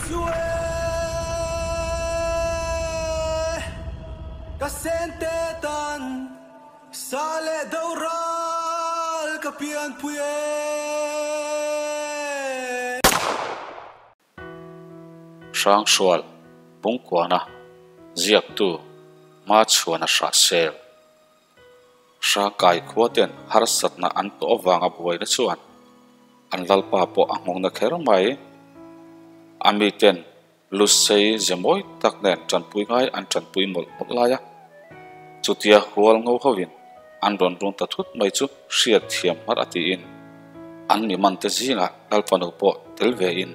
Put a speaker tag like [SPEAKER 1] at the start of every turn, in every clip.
[SPEAKER 1] Sue ka sente tan sa leh do ral ka pianpui e.
[SPEAKER 2] Hrangsual, Pungkuana, Ziaktu, Hmachhuana Hrahsel. Hrangkai khua ten harsatna an tawh avanga buaina chuan an lalpa pawh a nghawngna kher mai. A miten Lusei ze mawi tak nen tanpui ngai an tanpui mawlh mawlh lai a, chutia hual ngo hovin an rawn run ta thut mai chu hriat thiam hmar a tiin an mi mante zingah lalfanu pawh tel ve in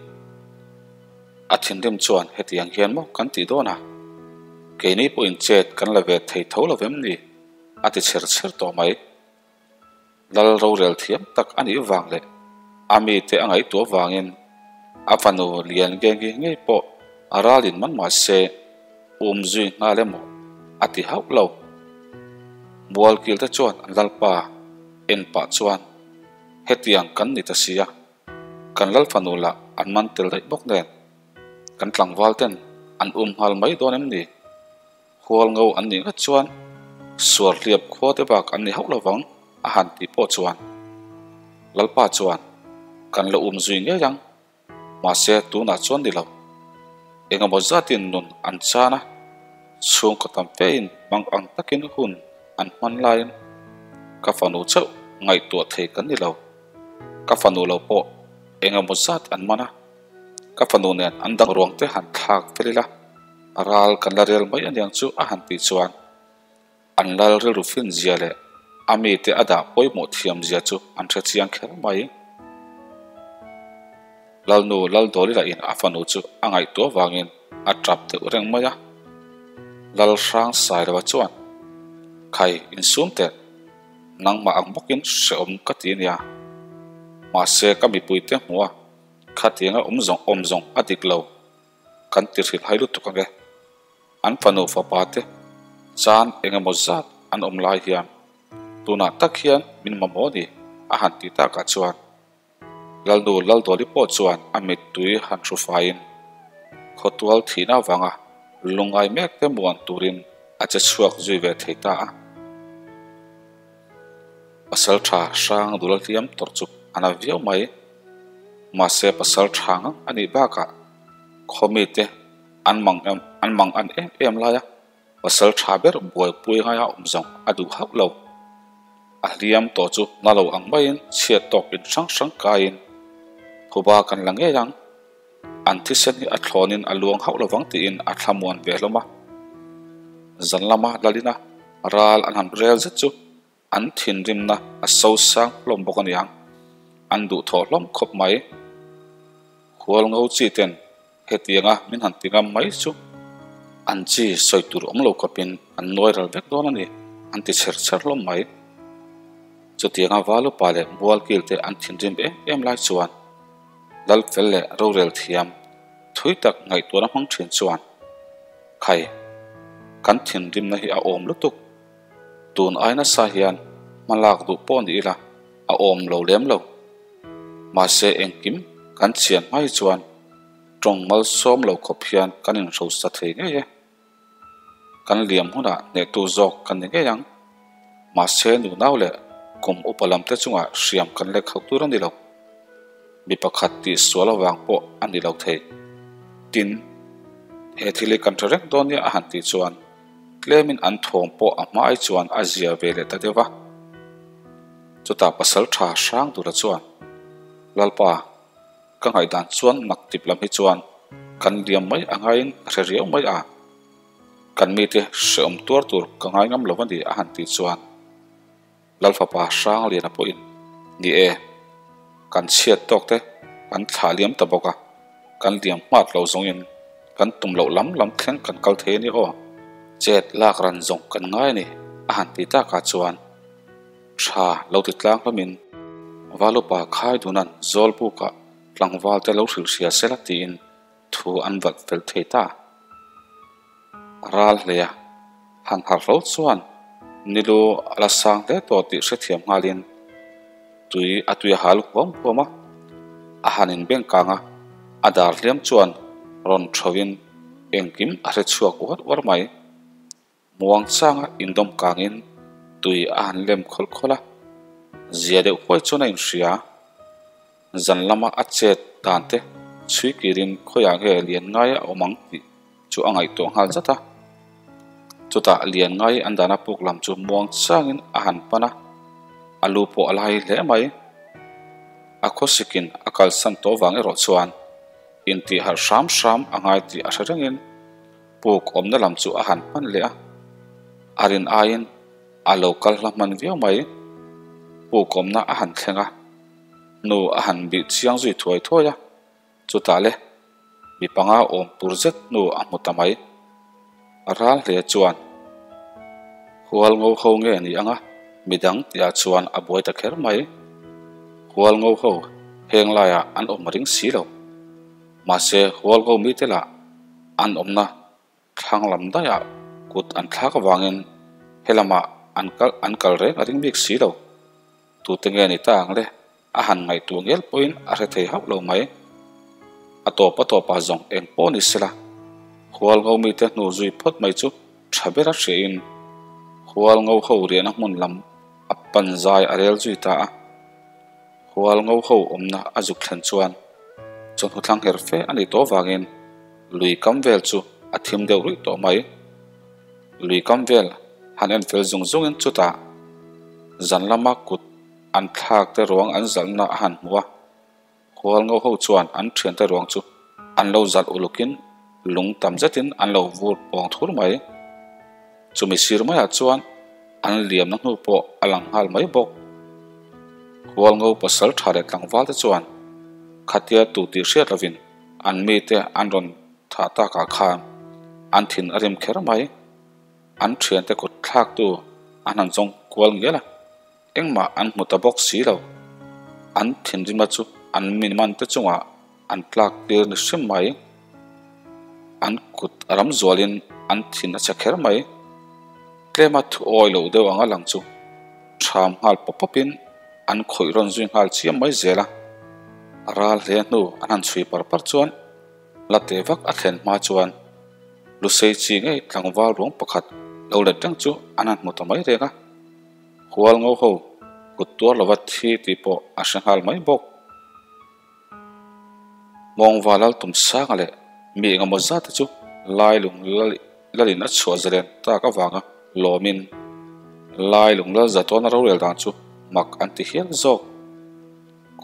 [SPEAKER 2] a thinrim chuan hetiang hian maw kan tih dawn a, keini pawhin chet kan la ve thei tho lo vem ni a ti chher chher tawh mai. Lal rorel thiam tak a nih vang leh a mite a ngaihtuah vangin a fanu lian nge nge ngei pawh a ralin man mah se um zui nghal emaw a ti hauh lo. Mualkil te chuan an lalpa en pah chuan hetiang kan ni ta sia, kan lal fanu lah an man tel daih bawk nen kan tlangval ten an um nghal mai dawn em ni? Hual ngo an nih ngat chuan suar hliap khua te bak an ni hauh lovang a han tih pawh chuan Lalpa chuan kan la um zui ngei ang, mahse tunah chuan ni lo. Engemaw zatin nun an chan a, chhungkaw tam fe in hmang ang takin hun an hman laiin ka fanu chauh ngaihtuah thei kan ni lo. Ka fanu lo pawh engemaw zat an man a, ka fanu nen an dang ruang te han thlak fel ila. Ral kan la rel mai aniang chu a han tih chuan an lal rilru fin zia leh a mite a dah pawimawh thiam zia chu an hre chiang kher mai. Lalnu Laldawli lahin a fanu chu a ngaihtuah vangin a tap deuh reng mai a. Lal hrang Sailova chuan, Khai insum teh, nangmah ang bawkin hrehawm ka ti ania. Mahse ka mipuite hmuh a, khatianga awm zawng awm zawng a dik lo. Kan ti hrilh hai lutuk ang e. An fanu fapa te chan eng emaw zat an awm lai hian tunah tak hian min mamawh a ni a han tih takah chuan Lalnu Laldawli pawh chuan a mittui han hru faiin khawtual thihna avanga lungngai mek te muan turin a che chhuak zui ve thei ta a. Pasal tha hrang dul a hliam tawrh chu a na viau mai. Mahse pasal tha ngang a nih bakah khawmite an mang em an mang an em em lai a, pasal tha ber buaipui ngaia awm zawng a duh hauh lo. A hliam tawh chu na lo ang maiin chhiat tawk in hrang hrang kaiin phuba kan la ngei ang. An thisen hi a thlawnin a luang hauh lovang tiin a thlamuan ve hlawm a. Zan lama lalina ral an han rel zet chu an thinrimna a so sang hlawm bawk a niang. An duhthawh hlawm khawp mai. Khual ngo chi ten hetianga min han ti ngam mai chu an chi sawi tur awm lo khawpin an nuai ral vek dawn a ni an ti chher chher hlawm mai. Chutianga Valupa leh Mualkil te an thinrim em em lai chuan Lalfel leh rorel thiam thui tak ngaihtuahna hmang thin chuan, Khai, kan thinrimna hi a awm lutuk. Tun ai nasa hian hma lak duh pawh ni ila a awm lo lem lo. Mahse engkim kan chian hma hi chuan tawng malsawm lo khawp hian kan inhrosa thei ngei e. Kan liam hunah hnehtu zawk kan ni ngei ang. Mahse nunau leh kum upa lam te chungah hriam kan lek hauh tur a ni lo. Mi pakhat tih sual avang pawh a ni lo thei. Tin, he thil hi kan hre reng dawn nia a han tih chuan tlemin an thawm pawh a hmai chuan a zia ve leh ta deuh va. Chutah pasal tha hrang tura chuan, Lalpa, Ka ngaihdan chuan nak tip lam hi chuan kan liam mai a ngaiin a hre riau mai a, kan mite hrehawm tuar tur ka ngai ngam lo a ni a han tih chuan Lalfapa Hrangliana pawhin ni e, kan chhiat tawk te kan thlah liam ta bawk a, kan liam hmat lo zawngin kan tum loh lam lam thleng kan kal thei a ni aw, chet lak ran zawng kan ngai a ni a han ti takah chuan Tha lo ti tlang hlawmin Valupa Khaiduna'n Zawlbukah tlangval te lo hrilh hria sela tiin thu an valh fel thei ta. Ral hleia han harh hlo chuan nilu a la sang hle tawh tih hrethiam nghalin tui a tui a hal huam huam a, a han inbeng kang a, a dar hliam chuan rawn thovin engkim a hre chhuak uar uar mai. Muang changa indawm kangin tui a han lem khawlh khawlh a, zia deuh huai chuan a inhria. Zan lama a chet dan te chhui kirin khawiah nge lian ngai a awm ang tih chu a ngaihtuah nghal zat a. Chutah lian ngai an dana puk lam chu muang changin a han pan a, a lu pawh a lai hle mai. A khawsikin a kalsan tawh vang erawh chuan intihharh hram hram a ngai tih a hre rengin puk awmna lam chu a han hman leh a, a rin aiin a lo kal hla hman viau mai. Puk awmna a han thleng a, hnu a han bih chiang zui thuai thuai a, chutah le mi panga awm tur zet hnu a hmu ta mai. A ral hle chuan hual ngo ho nge ni anga midang tihah chuan a buai ta kher mai. Hual ngo ho heng laiah an awm ring si lo. Mahse hual ngo mite lah an awmna thlang lam daihah kut an thlak avangin helamah an kal an kal reng a ring bik si lo. Tute nge ni ta ang le? A han ngaihtuah ngel pawhin a hre thei hauh lo mai. A tawp a tawpah zawng eng pawh ni sela, Hualngo mite hnu zui phawt mai chu tha ber a hriain Hualngo ho riahna hmun lam a pan zai a rel zui ta a. Hualngo ho awmna a zuk thlen chuan chawhnu thlang her fe a nih tawh vangin lui kam vel chu a thim deuh ruih tawh mai. Lui kam vel han en fel zung zungin chutah zan lama kut an thlak te ruang an zalhna a han hmu a, Hualngo ho chuan an thiante ruang chu an lo zalh ulukin lung tam zetin an lo vur pawng thur mai. Chumi sir maiah chuan an liamna hnu pawh a lang nghal mai bawk. Hualngo pasal tha leh tlangval te chuan khatia tu tih hriat lovin an mite an rawn thah takah khan an thin a rim kher mai. An thiante kut thlaktu an han zawng kual ngial a. Engmah an hmu ta bawk si lo. An thinrima chu an min man te chungah an tlak tir ni hrim mai. An kut a ram zualin an thin a che kher mai. Tlema thu awi lo deuh anga lang chu ṭham nghal pawp pawpin an khawih rawn zui nghal chiam mai zel a. A ral hle hnu an han chhui par par chuan la te vak a thlen hma chuan Lusei chi ngei tlangval ruang pakhat lo let reng chu an han hmu ta mai reng a. Hual ngo ho kut tuar lova thi tih pawh a hre nghal mai bawk. Mawngva lal tum sanga leh mi engemaw zat te chu lai lung lalin a chhuah zalen tak avanga lawmin lai lung lal za tawna rorel dan chu mak an ti hial zawk.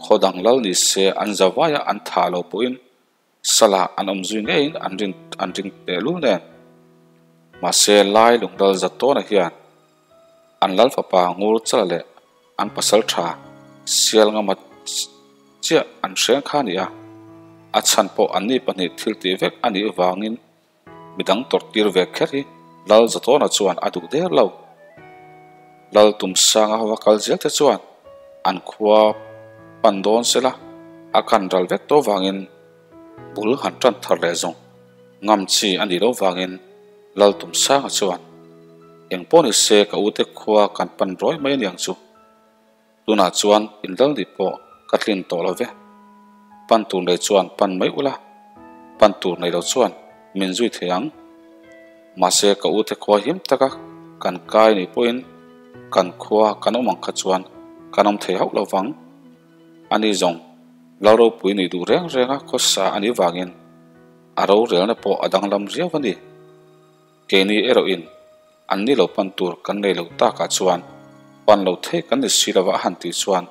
[SPEAKER 2] Khaw dang lal ni se an za vaia an thah lo pawhin Sala an awm zui ngeiin an rin an ring tehlul nen. Mahse lai lungdal za tawna hian an lal fapa ngur chala leh an pasal tha sial ngama chiah an hreng kha a ni a. A chhan pawh anni pahnih thil tih vek a nih vangin Midang tawrhtir ve kher hi Lal Zatawna chuan a duh der lo. Lal Tumsanga hova kal zel te chuan an khua pan dawn sela a kan ral vek tawh vangin bul han tan thar leh zawng ngam chi a nih loh vangin Lal Tumsanga chuan engpawh ni se ka ute khua kan pan ruai mai aniang chu. Tunah chuan inlal ni pawh ka tlin tawh lo ve. Pan tur nei chuan pan mai ula, pan tur nei lo chuan min zui thei ang. Mahse ka ute khua him taka kan kai ni pawhin kan khua kan awm ang kha chuan kan awm thei hauh lo vang. Ani zawng lo ropui nih duh reng renga khawsa a nih vangin a rorelna pawh a danglam riau a ni. Keini erawhin an ni lo pan tur kan nei lo takah chuan pan lo thei kan ni si lova a han tih chuan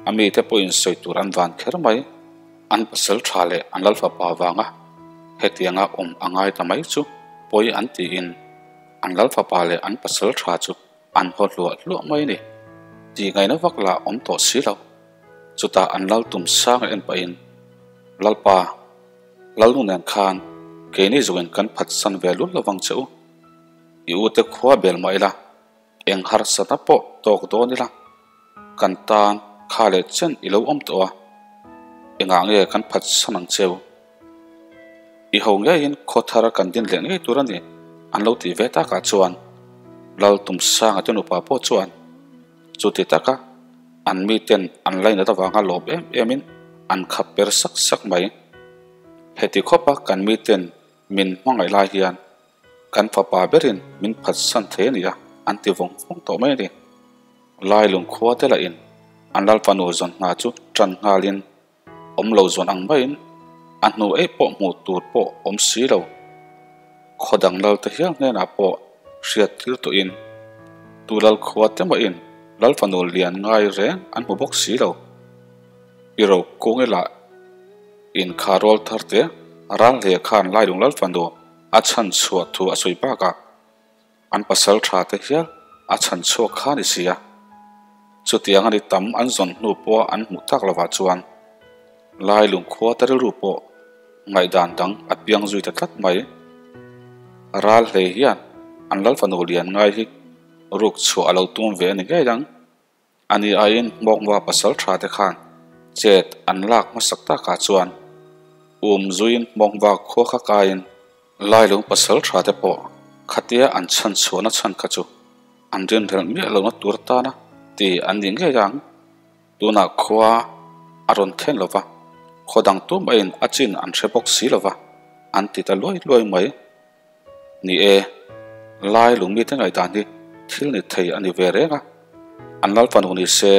[SPEAKER 2] a mite pawhin sawi tur an van kher mai. An pasal tha leh an lalfapa vanga hetianga awm a ngai ta mai chu pawi an tiin an lalfapa leh an pasal tha chu an haw hluah hluah mai a ni. Tih ngaihna vak lah awm tawh si lo. Chutah an lal tum sang a en pahin Lalpa, Lalnu nen khan keini zawngin kan phatsan ve lul lovang che u. I ute khua bel mah ila, eng harsatna pawh tawk dawn ila, kan tan kha leh chen i lo awm tawh a, engah nge kan phatsan ang che u? I ho ngeiin khaw thar kan din leh ngei tur a ni, an lo tih ve takah chuan Lal Tumsanga te nupa pawh chuan Chuti taka an miten an lainat avanga lawm em emin an khap per sak sak mai. Heti khawpa kan miten min hmangaih lai hian kan fapa berin min phatsan thei a nia an ti vawng vawng tawh mai a ni. Lailung khua te lahin an lalfanu zawn hna chu tan nghalin awm lo zawn ang maiin a hnu eih pawh hmuh tur pawh awm si lo. Khaw dang lal te hial hnenah pawh hriat thil tawhin tu lal khua te mahin lalfanu lian ngai reng an hmu bawk si lo. I ro kung ila inkha rual thar te ral hle khan Lailung lalfanu a chhan chhuah thu a sawi bakah an pasal tha te hial a chhan chhuak kha a ni si a. Chutiang a ni tam an zawn hnu pawha an hmuh tak lovah chuan Lailung khua te rilru pawh ngaihdan dang a piang zui ta tlat mai. Ral hlei hian an lalfanu lian ngai hi ruk chhuah a lo tum ve a ni ngei ang. A ni aiin hmawkma pasal tha te khan chet an lak hmasak takah chuan um zuiin hmawkma khua kha kaiin Lailung pasal tha te pawh khatia an chhan chhuahna chhan kha chu an rinrelh miah lohna tur atana ti an ni ngei ang. Tunah khua a rawn thlen lo va, khaw dang tumaiin a chin an hre bawk si lo va, an ti ta luai luai mai. Ni e, lai lungmite ngaihdan hi thil ni thei a ni ve reng a, an lalfanu ni se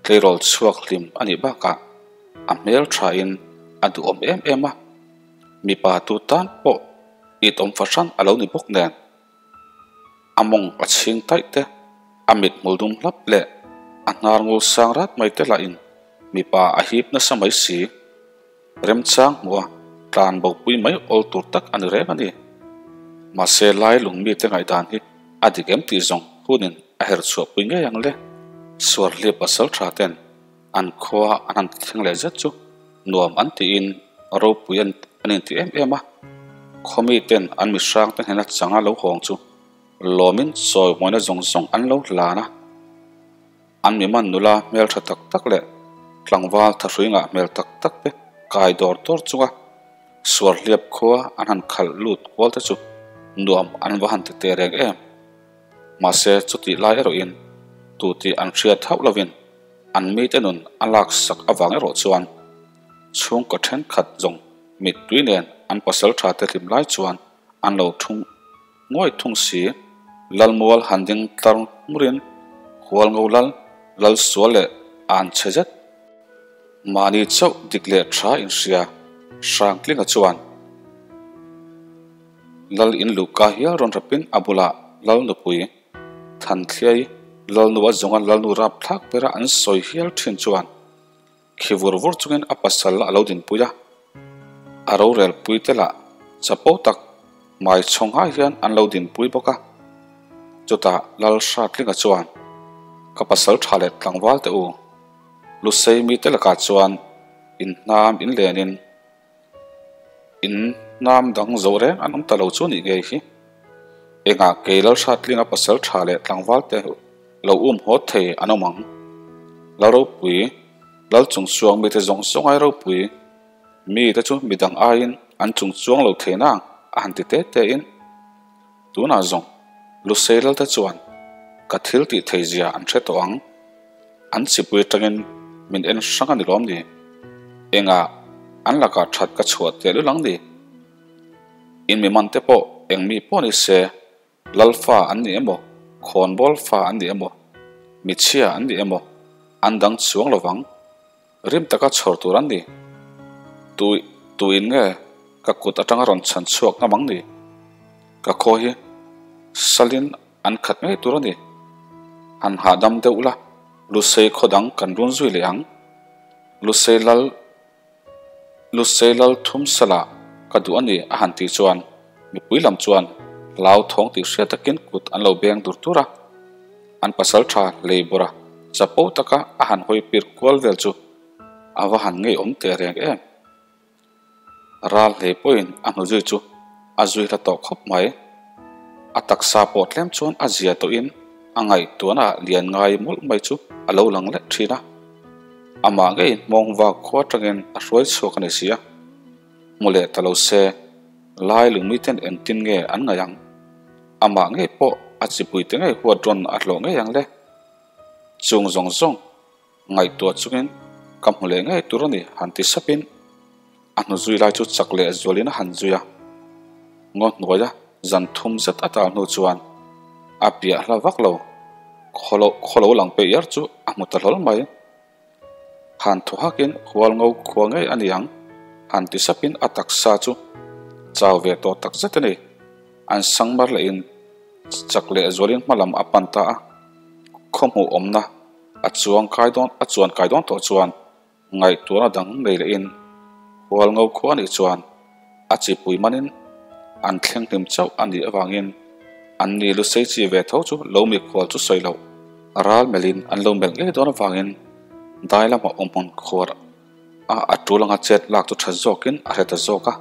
[SPEAKER 2] tleirawl chhuak hlim a nih bakah a hmel thain a duhawm em em a, mipa tu tan pawh itawm fahran a lo ni bawk nen. A mawng a chhing taih te, a mit hmul dum hlap leh a hnar ngul sang rat mai te lahin mipa a hip nasa mai si. Remchang hmuh a tlan bopui mai awl tur tak a ni reng a ni. Mahse lai lung mite ngaihdan hi a dik em tih zawng hunin a herh chhuahpui ngei ang le. Suarhliap pasal tha ten an khua an han thleng leh zet chu nuam an tiin ropui an inti em em a. Khaw miten an mihrang te hnena changa lo hawng chu lawmin sawi hmuaina zawng zawng an lo hlan a. An mi man nula hmel tha tak tak leh tlangval thahrui ngah hmel tak tak te kai dawr dawr chunga suarhliap khua an han khalh lut kual te chu nuam an va han ti teh reng em. Mahse chutih lai erawhin tu tih an hriat hauh lovin an mite nun a laksak avang erawh chuan chhungkaw thenkhat zawng mittui nen an pasal tha te hlim lai chuan an lo thung Ngawi thung si, Lalmual han ding tlar hmurin Hualngo lal, lal sual leh an chhe zet. Mahni chauh dik leh tha inhria Hrangtlinga chuan Lal in luhka hial rawn rapin a bulah Lal nupui Thanthliai Lalnu a zawnga Lalnu rapthlak bera an sawi hial thin chuan Khi vur vur chungin a pasal a lo dinpui a, a rorel pui te lah chapo tak hmai chhawng hai hian an lo dinpui bawk a. Chutah Lal Hratlinga chuan, Ka pasal tha leh tlangval teh u, Lusei mite lakah chuan in hnam in lenin in hnam dang zo reng an awm ta lo chu nih ngei hi. Engah kei Lal Hratlinga pasal tha leh tlangval te lo um haw thei an awm ang. Lal ropui, Lal chung chuang mite zawng zawng ai ropui, mite chu midang aiin an chung chuang lo thei nang a han ti te te in. Tunah zawng Lusei Lal te chuan ka thil tih thei zia an hre tawh ang. An chipui atangin min en hrang a ni lawm ni? Engah an lakah that ka chhuah teh lul ang ni? In mi man te pawh eng mi pawh ni se, lal fa an ni emaw, khawnbawl fa an ni emaw, michhia an ni emaw, an dang chuang lo vang. Rim taka chhawr tur an ni. Tu tuin nge ka kut atanga rawn chhan chhuak ngam ang ni? Ka khaw hi salin an khat ngei tur a ni. Han hahdam deuh la, Lusei khaw dang kan run zui leh ang. Lusei lal Lusei lal thum salah ka duh a ni a han tih chuan mipui lam chuan hlauthawng tih hriat takin kut an lo beng dur dur a. An pasal tha lei bawrh a, chapo taka a han hawi pir kual vel chu a va han ngeiawm teh reng em. Ral hlei pawhin a hnu zui chu a zui hla tawh khawp mai. A taksa pawh tlem chuan a zia tawhin a ngaihtuahna lian ngai mawlh mai chu a lo lang leh thin a. Amah ngei hmawng vak khua atangin a hruai chhuak a ni si a. Hmu leh ta lo se, lai lungmiten engtin nge an ngaih ang? Amah ngei pawh a chipuite ngei huat rawn a hlawh ngei ang le. Chung zawng zawng. Ngaihtuah chungin ka hmu leh ngei tur a ni han ti sapin A hnu zui lai chu chak leh zualin a han zui a. Ngaw hnuaia zan thum zet a tal hnu chuan a piah hla vak lo. Khaw lo lang peih er chu a hmu ta hlawl mai. Han thaw hakin hual ngo khua ngei a ni ang, han ti sapin a taksa chu chau ve tawh tak zet a ni. An sang mar lehin chak leh zualin hma lam a pan ta a. Khaw hmuh awmna a chuang kai dawn a chuan kai dawn tawh chuan Ngaihtuahna dang nei lehin Hualngo khua nih chuan a chipui manin an thleng hlim chauh a nih avangin an ni lu sei chi ve tho chu lo mikhual chu sawi loh ral melhin an lo melh ngei dawn avangin dai lama awm hmun khuar a a tul anga chet lak chu tha zawkin a hre ta zawk a.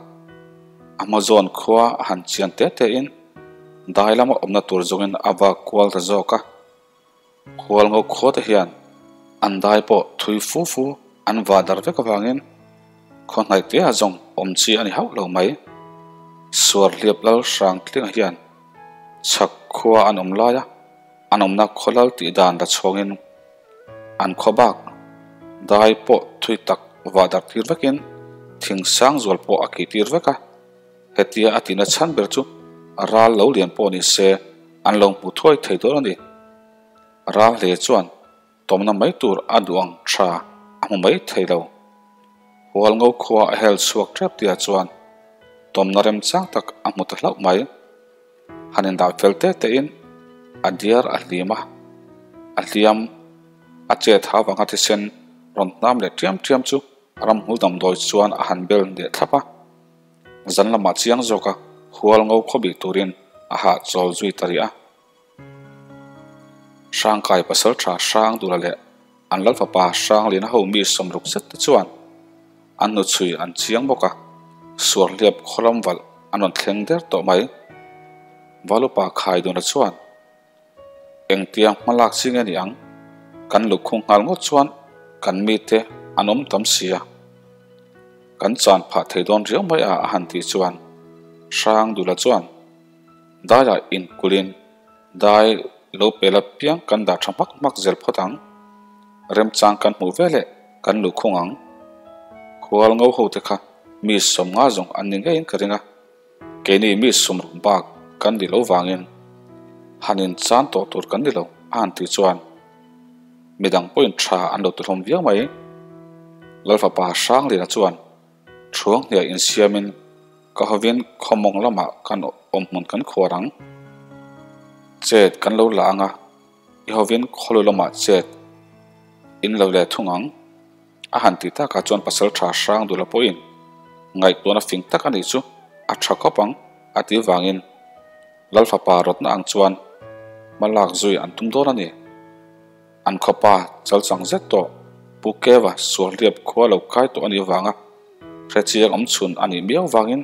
[SPEAKER 2] A hma zawn khua a han chian te tein dai lama awmna tur zawngin a va kual ta zawk a. Hualngo khua te hian an dai pawh thui fu fu an va dar vek avangin khaw hnaih te ah zawng awm chi a ni hauh lo mai. Suar hliap lal hrang tlinga hian chhak khua an awm lai a, an awmna khaw lal tih dan la chhawngin an khaw bak dai pawh thui tak va dar tir vekin thing sang zual pawh a kih tir vek a. Hetia a tihna chhan ber chu ral lo lian pawh ni se an lo hmu thuai thei dawn a ni. Ral hle chuan tawmna mai tur a duh ang tha a hmu mai thei lo. Hualngo khua a hel chhuak tep tia chuan tawmna remchang tak a hmu ta hlauh mai. Han indah fel te tein a diar a hlim a, a hliam a chet ha vanga thisen rawn hnam leh tiam tiam chu ramhmul damdawi chuan a han bel leh thlap a. Zan lamah chiang zawka hual ngo khaw bih turin a hahchawl zui ta rih a. Hrangkai pasal tha Hrang Dula leh an Lalfapa Hrangliana ho mi sawmruk zet te chuan an nuchhui an chiang bawk a, Suarhliap khaw lam valh an rawn thleng der tawh mai. Valupa Khaiduna chuan Engtiang hmalak chi nge ni ang? Kan lukhung nghal ngawt chuan kan mite an awm tam si a, kan chan phah thei dawn riau mai a a han tih chuan Hrang Dula chuan Daiah inkulhin dai lo pel apiang kan dah tha hmak hmak zel phawt ang, remchang kan hmuh veleh kan luhkhung ang. Khual ngo ho te kha mi sawmnga zawng an ni ngeiin ka ring a. Keini mi sumruk bak kan ni lo vangin han in chan tawh tur kan ni lo a han tih chuan midang pawhin tha an lo ti hlawm viau mai. Lalfapa Hrangliana chuan thuang hniah insiamin ka hovin khawmawng lamah kan awm hmun kan khuar ang. Chet kan lo la ang a, i hovin khawlu lamah chet in lo leh thung ang. A han ti takah chuan pasal tha hrang dula pawhin ngaihtuahna fing tak a nih chu a tha khawp ang a ti vangin Lalfapa rawtna ang chuan hma lak zui an tum dawn a ni. An khawpa chal chang zet tawh Pu Keva Suarhliap khua lo kai tawh a nih vanga hrechiang awm chhun a nih miau vangin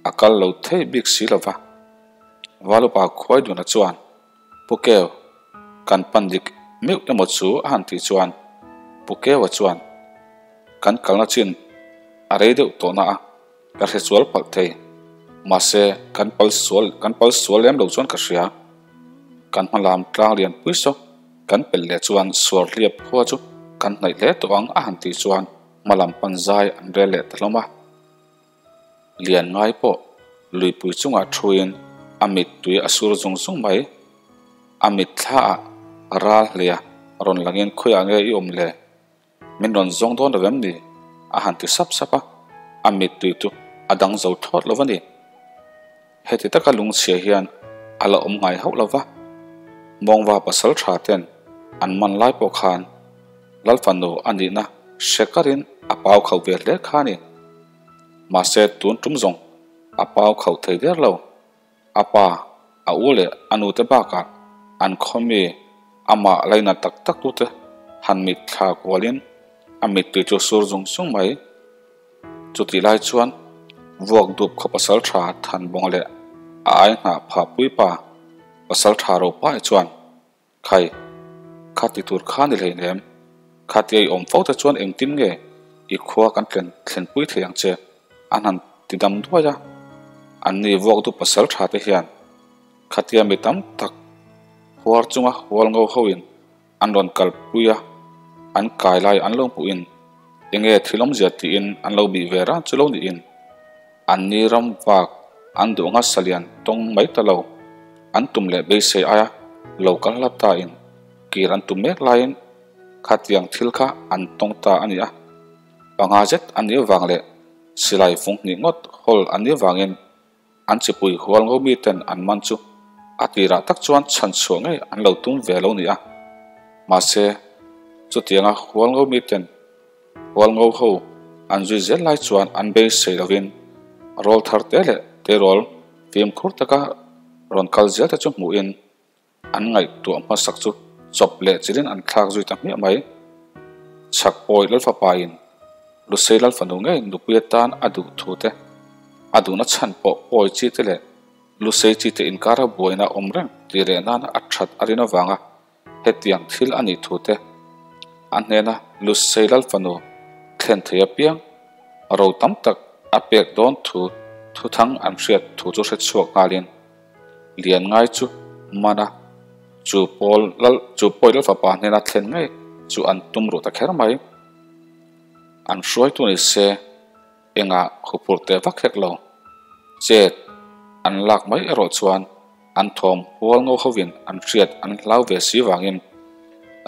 [SPEAKER 2] a kal lo thei bik si lova. Valupa Khuaiduna chuan Pu Keu, kan pan dik meuh emaw chu a han tih chuan Pu Keua chuan kan kalna chin a rei deuh tawh na a, ka hre sual palh thei. Mahse, kan pal sual kan pal sual lem lo chuan ka hria. Kan hma lam tlang lian pui saw kan pelh leh chuan suar hliap khua chu kan hnaih hle tawh ang a han tih chuan hma lam pan zai an rel leh ta hlawm a. Lian ngai pawh luipui chungah thuin a mittui a sur zung zung mai. A mitthla ah ral hleia rawn langin khawiah nge i awm le? Min rawn zawng dawn lo em ni? A han ti sap sap a, a mittui chu a dang zo thlawt lo a ni. Heti taka lungchhia hian a la awm ngai hauh lo va, Mawngva pasal tha ten an man lai pawh khan Lalfanu a nihna hre karin a pau khauh ve hle kha a ni. Mahse tun tum zawng a pau khauh thei der lo. A pa, a u leh a nute bakah an khawmi amah laina tak tak tute han mit thla kualin a mittui chu sur zung zung mai. Chutih lai chuan vuak dup khaw pasal tha Thanbawng leh a ai nghah phah puipa pasal tha Ropai chuan Khai, kha ti tur kha ni hleinem. Kha tia i awm fo te chuan engtin nge i khua kan tlen thlenpui thei ang che? An han ti dam duai a. Anni vuak dup pasal tha te hian khatia mi tam tak huar chunga hual ngo hoin an rawn kalpui a, an kai lai an lo hmuhin Enge thil awmzia tiin an lo bih ve ran chu lo niin an ni ram vak an duh anga salian tawng mai ta lo. An tum leh beisei aia lo kal hlap ta in kir an tum mek laiin khatiang thil kha an tawng ta a ni a. Panga zet an nih avang leh silai fung hnih ngawt hawl an nih avangin an chipui hual ngo miten an man chu a tirah tak chuan chhan chhuah ngei an lo tum ve lo ni a. Mahse, chutianga hual ngo miten hual ngo ho an zui zel lai chuan an beisei lovin rawl thar te leh terawl fimkhur taka rawn kal zel te chu hmuhin An ngaihtuah hmasak chu chawp leh chilin an thlak zui ta hmiah mai. Chhak pawi Lalfapain Lusei Lalfanu ngei nupui atan a duh thu te, a duhna chhan pawh pawi chi te leh Lusei chi te inkara buaina awm reng tih reh nana a that a rin avanga hetiang thil a nih thu te, a hnena Lusei Lalfanu thlen thei apiang ro tam tak a pek dawn thu thuthang an hriat thu chu hre chhuak nghalin, Lian ngai chu man a, chu pawl lal chu pawi lal fapa hnena thlen ngei chu an tum ruh ta kher mai. An hruaitu ni se engah huphurh teh vak hek lo. Chet an lak mai erawh chuan an thawm hual ngo hovin an hriat an hlau ve si vangin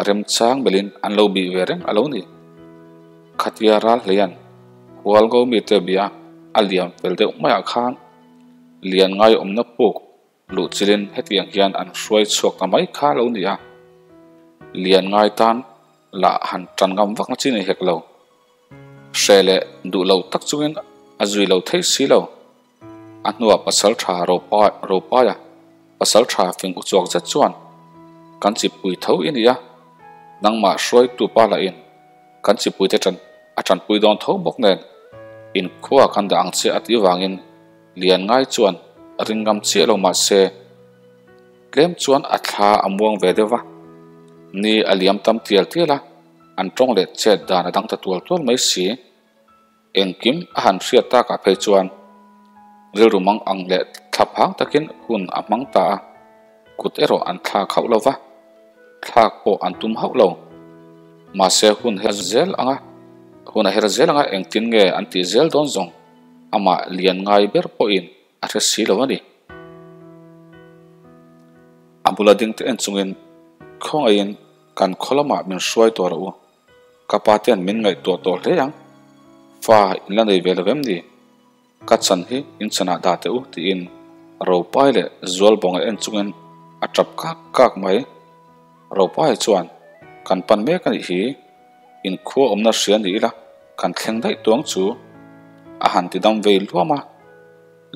[SPEAKER 2] remchang belin an lo bih ve reng a lo ni. Khatia ral hleian hual ngo mite bia a liam fel deuh maiah khan Lian ngai awmna puk luh chilin hetiang hian an hruai chhuak ta mai kha lo ni a, lian ngai tan lah han tan ngam vak na chi nei hek lo. Hre leh duh lo tak chungin a zui lo thei si lo. A hnuah pasal tha Ropaia pasal tha fing uchuak zet chuan kan chipui tho i ni a, nangmah hruaitu pa lahin Kan chipuite tan a tanpui dawn tho bawk nen inkhua kan dah ang che a tih vangin lian ngai chuan a ring ngam chiah lo mahse tlem chuan a thla a muang ve deuh va. Ni a liam tam tial tial a, an tawng leh chet dan a dang ta tual tual mai si. Engkim a han hriat takah phei chuan rilru mang ang leh thla phang takin hun a hmang ta a, kut erawh an thlak hauh lo va, thlak pawh an tum hauh lo. Mahse hun her zel anga hun a her zel anga engtin nge an tih zel dawn zawng amah lian ngai ber pawhin a hre si lo a ni. A bula ding te en chungin khawngaihin kan khaw lamah min hruai tawh rawh u. Ka pa ten min ngaihtuah tawh hle ang, fa in la nei ve lo em ni? Ka chan hi in chanah dah teh u tiin Ropai leh Zualbawnga en chungin a tap kak kak mai. Ropai chuan, Kan pan mek a nih hi, in khua awmna hria ni ila kan thleng daih tuang chu a han ti dam vei luam a,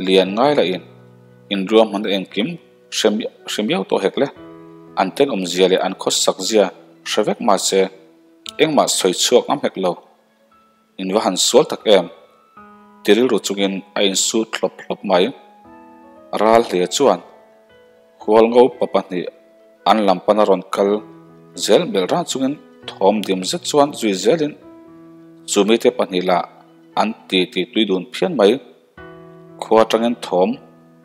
[SPEAKER 2] lian ngai lah in inruahmanna engkim Hre miau tawh hek le. An tenawmzia leh an khawsakzia hre vek mahse engmah sawi chhuak ngam hek lo. In va han sual tak em? Ti rilru chungin a insut hlawp hlawp mai. Ral hle chuan Hualngo pa pahnih an lam pana rawn kal zel melh ran chungin thawm dim zet chuan zui zelin chu mite pahnih lah an ti ti tui dun phian mai. Khua atangin thawm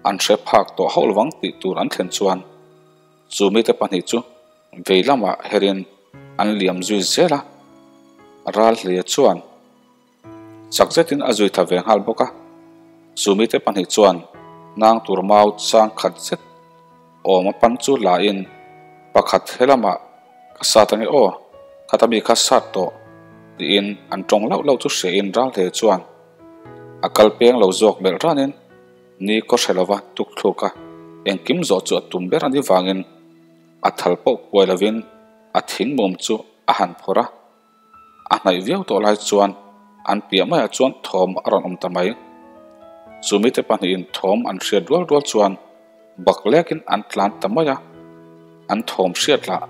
[SPEAKER 2] an hre phak tawh hauh lovang tih tur an thlen chuan chu mite pahnih chu vei lamah herin an liam zui zel a, ral hleia chuan chak zetin a zui tha ve nghal bawk a. Chu mite pahnih chuan nang tur mau chang khat zet awm a pan chu lain pakhat he lamah ka sat ange aw, khata mi kha sat tawh tiin an tawng lauh lauh chu hriain ral hleia chuan A kal peng lo zawk melh ranin ni kaw hre lova tuk thluk a, engkim zawh chu a tum ber a ni vangin a thal pawh kuai lovin a thing mum chu a han phawrh a. A hnaih viau tawh lai chuan an piah maiah chuan thawm a rawn awm ta mai. Chu mite pahnihin thawm an hriat rual rual chuan bak lekin an tlan ta mai a, an thawm hriat lah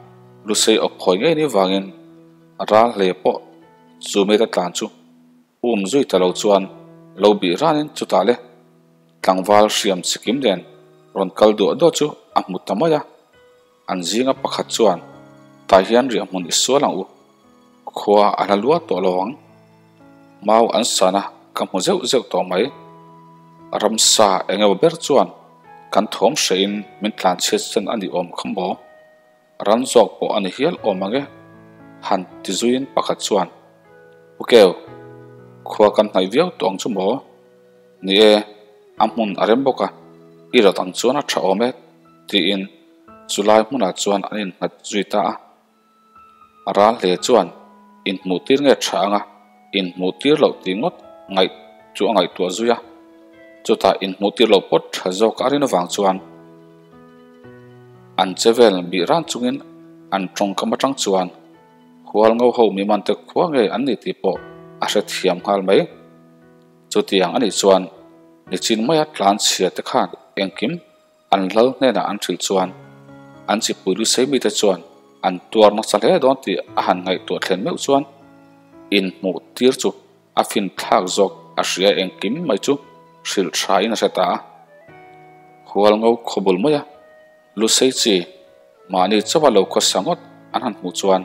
[SPEAKER 2] Lusei awp khawi ngei ni vangin ral hle pawh chu mite tlan chu Um zui ta lo chuan lo bih ranin chutah le tlangval hriam chikim nen rawn kal duah duah chu a hmu ta mai a, an zinga pakhat chuan tah hian riahhmun i sual ang u, khua a hla lua tawh lo ang, mau an san a ka hmu zeuh zeuh tawh mai, ramsa eng emaw ber chuan kan thawm hrehin min tlanchhiat sen a ni awm kha maw? Ran zawk pawh a ni hial awm ang e, han ti zuiin pakhat chuan. Pu Keu, khua kan hnaih viau tawh ang chu maw? Ni e, a hmun a rem bawk a, i rawt ang chuan a tha awm e, tiin chulai hmunah chuan an innghat zui ta a. A ral hle chuan inhmuh tir nge tha anga inhmuh tir loh tih ngawt ngaih chu a ngaihtuah zui a. Chutah inhmuh tir loh pawt tha zawk a rin avang chuan an che vel bih ran chungin an tawngkam atang chuan hual ngo ho mi man te khua nge an ni tih pawh a hrethiam nghal mai. Chutiang anih chuan nichin maia tlan chhia te khan engkim An lal hnenah an hrilh chuan an chipui lusei mite chuan an tuar nasa hle dawn tih a han ngaihtuah thlen meuh chuan inhmuh tir chu a fin thlak zawk a hria engkim mai chu hrilh tha in a hre ta a. Hualngo khawbul maia lusei chi mahni chauha lo khawsa ngawt an han hmuh chuan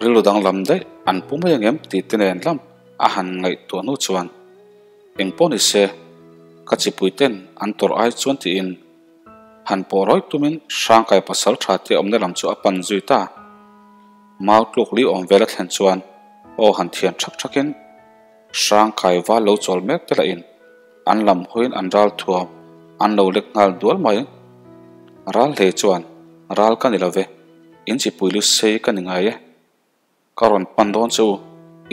[SPEAKER 2] rilru danglam daih an pu mai angem tih te nen lam a han ngaihtuah hnu chuan Eng pawh ni se, ka chipui ten an tawrh ai chuan tiin han pawh rawi tumin Hrangkai pasal tha te awmna lam chu a pan zui ta. Mau tluk li awm vel a thlen chuan aw han thian thak thakin Hrangkai val lo chawl mek te lahin an lam hawiin an ral thuam an lo lek nghal dual mai. Ral hlei chuan ral ka ni lo ve, in chipui lu sei ka ni ngai e. Ka rawn pan dawn che u,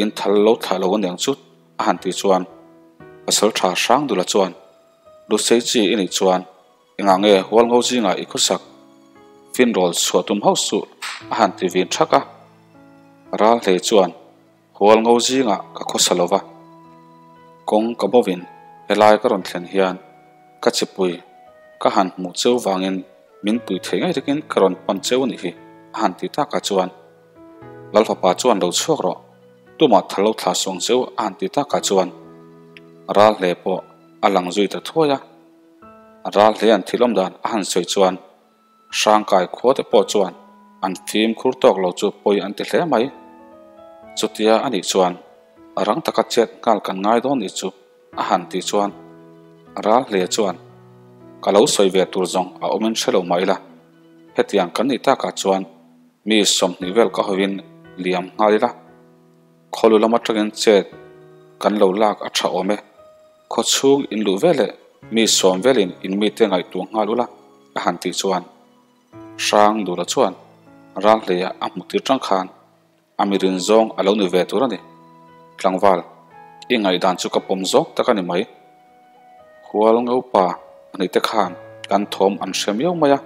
[SPEAKER 2] in thal lo thlah lo aniang chu a han tih chuan pasal tha hrang dula chuan Lusei chi i nih chuan engah nge Hualngo zingah i khawsak finrawl chhuah tum hauh suh a han ti vin thak a. Ral hlei chuan Hualngo zingah ka khawsa lo va, kawng ka bovin helai ka rawn thlen hian ka chipui ka han hmuh cheu vangin min pui thei ngei takin ka rawn pan cheu a nih hi a han ti takah chuan Lalfapa chuan lo chhuak rawh, tumah thal lo thla suang cheu a han ti takah chuan ral hle pawh a lang zui ta thuai a. Ral hle an thil awm dan a han sawi chuan Hrangkai khua te pawh chuan an fimkhur tawk lo chu pawi an ti hle mai. Chutia a nih chuan rang taka chet nghal kan ngai dawn nih chu a han tih chuan ral hle chuan ka lo sawi ve tur zawng a awmin hre lo mah ila hetiang kan nih takah chuan Mi 20 vel ka hawiin liam nghal ila, khawlu lam atangin chet kan lo lak a tha awm e. Khaw chhung in luh veleh mi 10 velin in mite ngaihtuah nghal ula a han tih chuan Hrang Dula chuan ral hleia a hmu tir tang khan a mirin zawng a lo ni ve tur a ni. Tlangval, i ngaihdan chu ka pawm zawk tak a ni mai. Hual ngopa pahnih te khan kan thawm an hre miau mai a.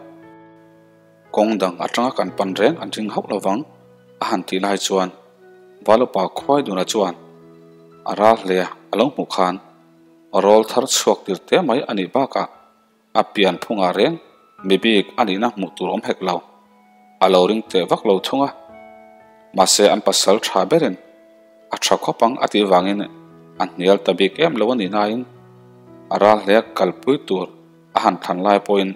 [SPEAKER 2] Kawng dang atanga kan pan reng an ring hauh lovang a han tih lai chuan Valupa Khuaiduna chuan a ral hle a lo hmuh khan rawl thar chhuak tir te mai a nih bakah a pian phungah reng mi bik a nihna hmuh tur awm hek lo a lo ring teh vak lo thung a. Mahse an pasal tha berin a tha khawp ang a tih vangin a hnial ta bik em lo a nih nain a ral hle kalpui tur a han thlan lai pawhin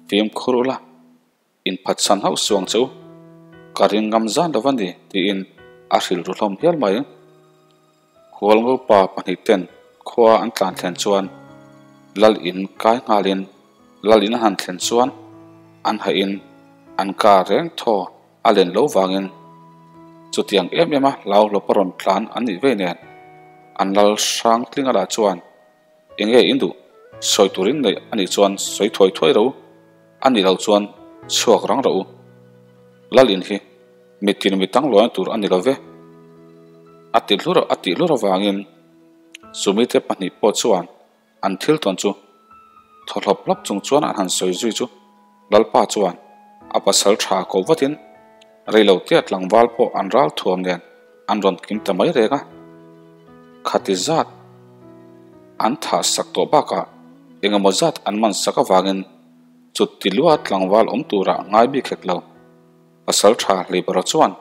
[SPEAKER 2] fimkhur ula, inphatsan hauh suang che u, ka ring ngam zan lo va ni tiin a hrilh ru hlawm hial mai. Hualngopa pahnihten khua an tlan thlen chuan lal in kai nghalin lal in a han thlen chuan an hahin an kar reng thaw a len lo vangin chutiang em em a hlau hlawp a rawn tlan an nih vei nen an lal hrang tling a lah chuan Enge in duh? Sawi turin neih a nih chuan sawi thuai thuai ro, a nih loh chuan chhuak rang rawh u. Lal in hi mitin mi tang luaina tur a ni lo ve. A ti hlur a tih hlur avangin chumite pahnih pawh chuan an thil tawn chu thaw hlawp hlawp chung chuan an han sawi zui chu Lalpa chuan a pasal tha ko vatin reilo tia tlangval pawh an ral thuam nen an rawn kim ta mai reng a. Khati zat an thah sak tawh bakah engemaw zat an man sak avangin chuti lua tlangval awm turah ngai bik hek lo. Pasal tha Hlibara chuan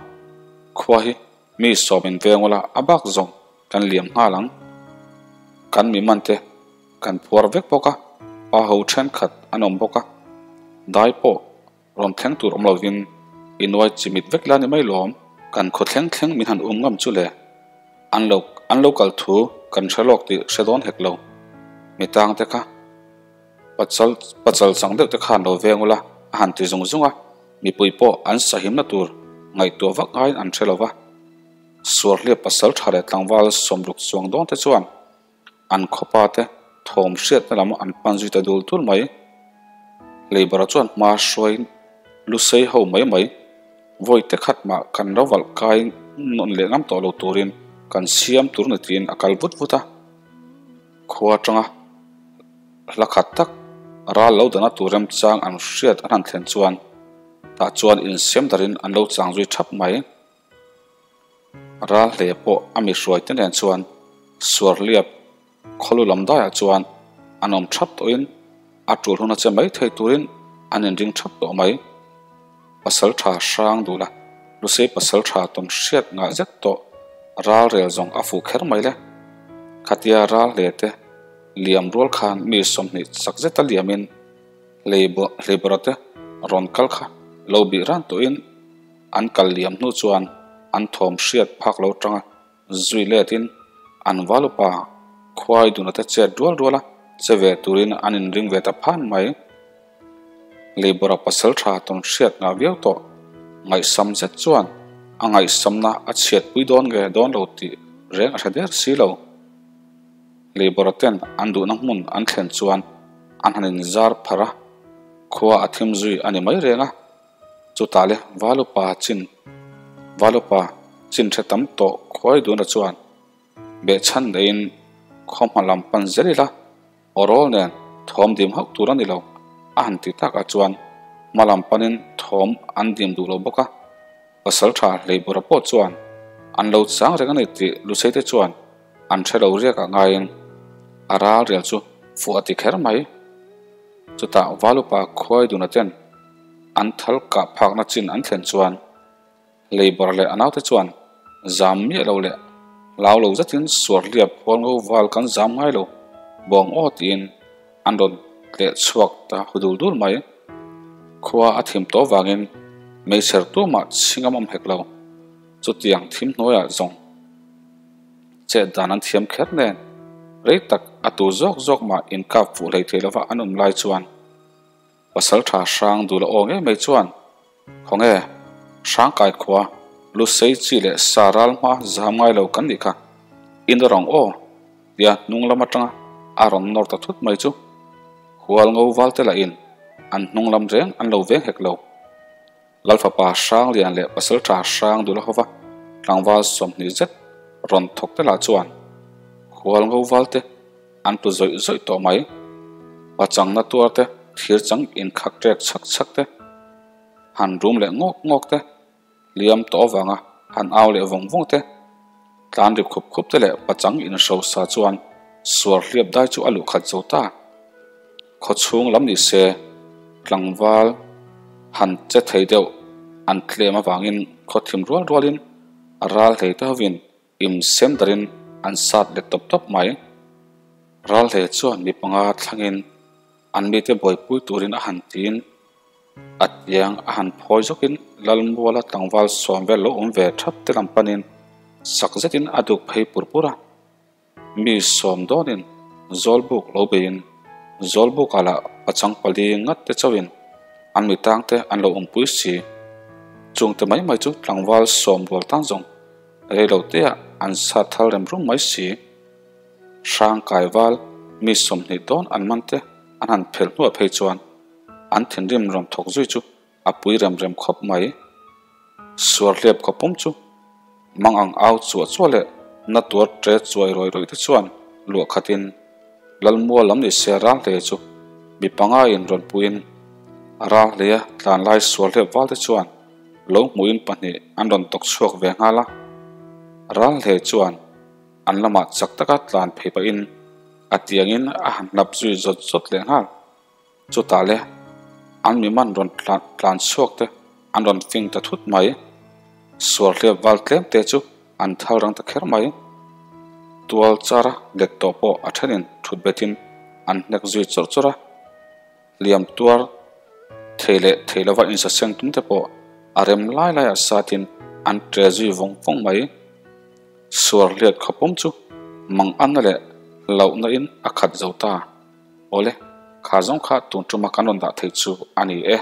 [SPEAKER 2] khua hi mi sawmin veng ula a bak zawng kan liam nghal ang. Kan mi man te kan phuar vek bawk a, pa ho thenkhat an awm bawk a, dai pawh rawn thleng tur awm lovin i nuai chimit vek la ni mai lawm. Kan khaw thleng thleng min han um ngam chu le, an lo an lo kal thu kan hre lawk tih hre dawn hek lo. Mi tang te kha pachal pachal chang deuh te khan lo veng ula a han ti zung zung a, mipui pawh an sahimna tur ngaihtuah vak ngaiin an hre lo va. Suarhliap pasalṭha leh tlangval sawmruk chuang dawn te chuan an khawpa te thawm hriatna lam an pan zui ta dul dul mai. Leibara chuan hma hruaiin lu sei ho mai mai, vawi te khat mah kan lo valh kai nawn leh ngam tawh lo turin kan siam tur ni tiin a kal vut vut a. Khua atanga hla khat tak ral lo dana tur remchang an hriat an han thlen chuan tah chuan insiam darin an lo chang zui thap mai. Ral hle pawh a mi hruai te nen chuan Suarhliap khawlu lam daiah chuan an awm thap tawhin a tul hun a che mai thei turin an inring thap tawh mai. Pasal tha hrang duh la, Lusei pasal tha tawn hriat ngah zet tawh ral rel zawng a fuh kher mai le. Khatia ral hle te liam rual khan mi 20 chak zeta liamin Hleibawra te rawn kal kha lo bih ran tawhin an kal liam hnu chuan an thawm hriat phak lo tanga zui letin an valupa khuai duna te chet rual rual a, che ve turin an inring ve ta phan mai. Leibawra pasal tha tawn hriat ngah viau tawh ngaihsam zet chuan a ngaihsamna a chhiatpui dawn nge dawn lo tih reng a hre der si lo. Leibawra ten an duhna hmun an thlen chuan an han inzar pharh a, khua a thim zui a ni mai reng a. Chutah le Valupa chin Valupa chin hre tam tawh khuai duna chuan behchhan neiin khaw hma lam pan zel ila awrawl nen thawm dim hauh tur a ni lo a han ti takah chuan hma lam panin thawm an dim duh lo bawk a. Pasaltha Hleibura pawh chuan an lo chang reng a ni tih Lusei te chuan an hre lo riak ah ngaiin a ral rial chu fuh a ti kher mai. Chutah Valupa khuai duna ten an thal kah phakna chin an thlen chuan Leibawr leh a naute chuan zam miah lo leh hlau lo zetin Suarhliap hualngo val kan zam ngai lo bawng aw tiin an rawn tleh chhuak ta hu dul dul mai. Khua a thim tawh vangin meichher tumah chhingam awm hek lo. Chutiang thim hnuaiah zawng chet dan an thiam kher nen rei tak a tu zawk zawk mah inkap fuh hlei thei lova an awm lai chuan Pasal tha hrang duh la aw ngei mai chuan Khawnge Hrangkai khua Lusei chi leh sa ral hma zam ngai lo kan nih kha in rawng aw tia hnung lam atanga a rawn nawr ta thut mai chu hual ngo val te lahin an hnung lam reng an lo veng hek lo. Lalfapa Hranglian leh Pasalṭha Hrangdula hova tlangval 20 zet rawn thawk te lah chuan hual ngo val te an tlu zawih zawih tawh mai. Pachangna tuar te, thir chang inkhak ṭek chhak chhak te, han rum leh ngawk ngawk te, hliam tawh avanga han au leh vawng vawng te, tlan ri khup khup te leh pachang inhrosa chuan suar hliap dai chu a luh khat zo ta. Khawchhung lam ni se tlangval han che thei deuh an tlem avangin khaw thim rual rualin ral hlei te hovin im sem darin an sat let tawp tawp mai. Ral hlei chuan mi panga thlangin an mite buaipui turin a han tiin a tiang a han phawi zawkin Lalmuala tlangval sawm vel lo awm ve thap te lam panin sak zetin a duk phei pur pur a. Mi sawm dawnin Zawlbuk lo beiin Zawlbukah lah pachang pali ngat te chauhin an mi tang te an lo awmpui si. Chungte mai mai chu tlangval sawm rual tan zawng rei lo teah an sat thal rem rum mai si. Hrangkai val mi 20 dawn an man te an han phelh hnuah phei chuan an thinrim rawn thawk zui chu a pui rem rem khawp mai. Suarhliap khawpum chu mang ang au chuah chuah leh na tuar ṭe chuai rawih rawih te chuan luah khatin Lalmua lam ni se ral hle chu mi panga in rawn puiin a ral hleia tlan lai suarhliap val te chuan lo hmuhin pahnih an rawn tawk chhuak ve nghal a. Ral hle chuan an lamah chak taka tlan phei pahin a tiangin a han hnap zui zawt zawt leh nghal. Chutah le an mi man rawn tlan chhuak te an rawn fing ta thut mai. Suarhliap val tlem te chu an thal rang ta kher mai. Tual chara let tawh pawh a thenin thut betin an hnek zui chawrh chawrh a. Hliam tuar thei leh thei lova insaseng tum te pawh a rem lai laiah satin an ṭe zui vawng vawng mai. Suarhliat khawpawm chu mang anna leh hlauhna in a khat zo ta. Awle, kha zawng kha tun tuma kan rawn dah thei chu a ni e.